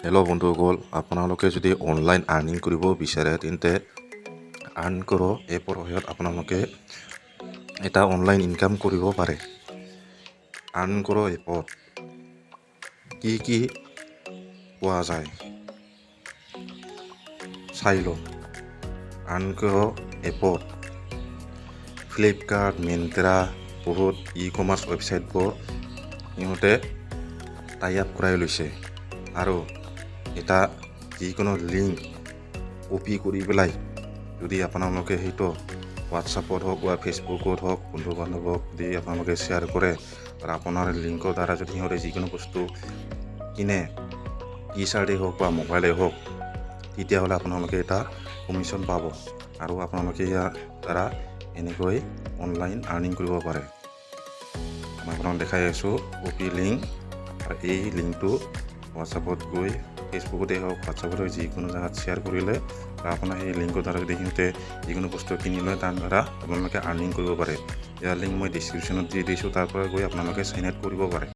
Hello' বন্ধুসকল, আপোনালোকে যদি অনলাইন আৰ্নিং কৰিব বিচাৰে, তেন্তে আৰ্ণ কৰো এপৰ সহায়ত আপোনালোকে এটা অনলাইন ইনকাম কৰিব পাৰে। আৰ্ণ কৰো এপত কি কি পোৱা যায় চাই লওক। আৰ্ণ কৰো এপত ফ্লিপকাৰ্ট, মিন্ত্ৰা, বহুত ই কমাৰ্চ ৱেবছাইটবোৰ সিহঁতে টাই আপ কৰাই লৈছে আৰু এটা যিকোনো লিংক কপি কৰি পেলাই যদি আপোনালোকে সেইটো হোৱাটছআপত হওক বা ফেচবুকত হওক, বন্ধু বান্ধৱক যদি আপোনালোকে শ্বেয়াৰ কৰে আৰু আপোনাৰ লিংকৰ দ্বাৰা যদি সিহঁতে যিকোনো বস্তু কিনে, টি চাৰ্টেই হওক বা মোবাইলেই হওক, তেতিয়াহ'লে আপোনালোকে এটা কমিশ্যন পাব আৰু আপোনালোকে ইয়াৰ দ্বাৰা এনেকৈ অনলাইন আৰ্নিং কৰিব পাৰে। মই আপোনাক দেখাই আছোঁ কপি লিংক আৰু এই লিংকটো হোৱাটছআপত গৈ, ফেচবুকতেই হওক, হোৱাটছআপতে হওক, যিকোনো জেগাত শ্বেয়াৰ কৰিলে আৰু আপোনাৰ সেই লিংকৰ দ্বাৰা যদি সিহঁতে যিকোনো বস্তু কিনি লয়, তাৰ দ্বাৰা আপোনালোকে আৰ্নিং কৰিব পাৰে। ইয়াৰ লিংক মই ডিছক্ৰিপশ্যনত দি দিছোঁ, তাৰ পৰা গৈ আপোনালোকে চাইন আপ কৰিব পাৰে।